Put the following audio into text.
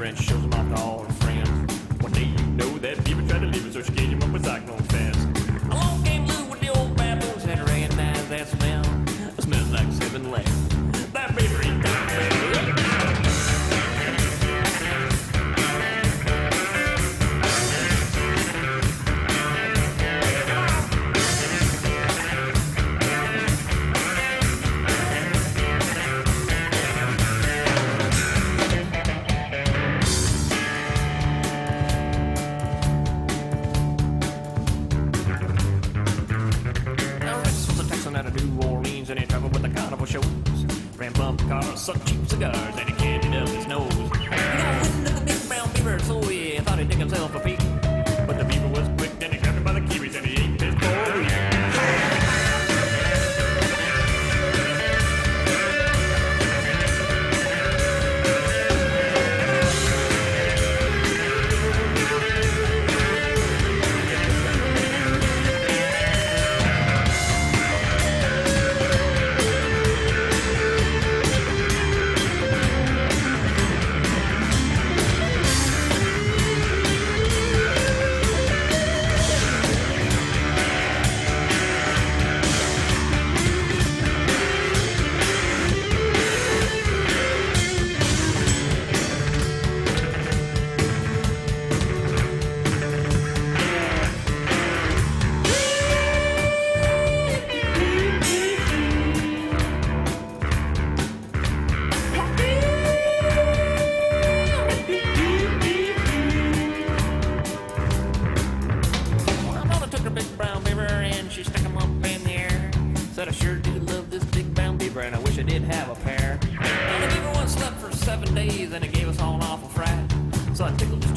and she shows 'em off to all her friends. One day you know that beaver tried to leave her, so she caged him up with cyclone fence. Along came Lou with the old baboons had recognized that smell. It smells like 7 lamb. That beaver he died. Now Rex was a Texan out of New Orleans, and he traveled with the carnival shows. Ran bump cars, sucked cheap cigars, and he candied up his nose. He got wind of the big brown beaver, so he thought he'd dig himself a peek. But the beaver was quick, and he grabbed him by the kiwis, and he ate his poor week. Well, Mama took her big brown beaver and she stuck 'em up in the air. Said I sure do love this big brown beaver and I wish I did have a pair. Well, the beaver once slept for 7 days and it gave us all an awful fright. So I tickled the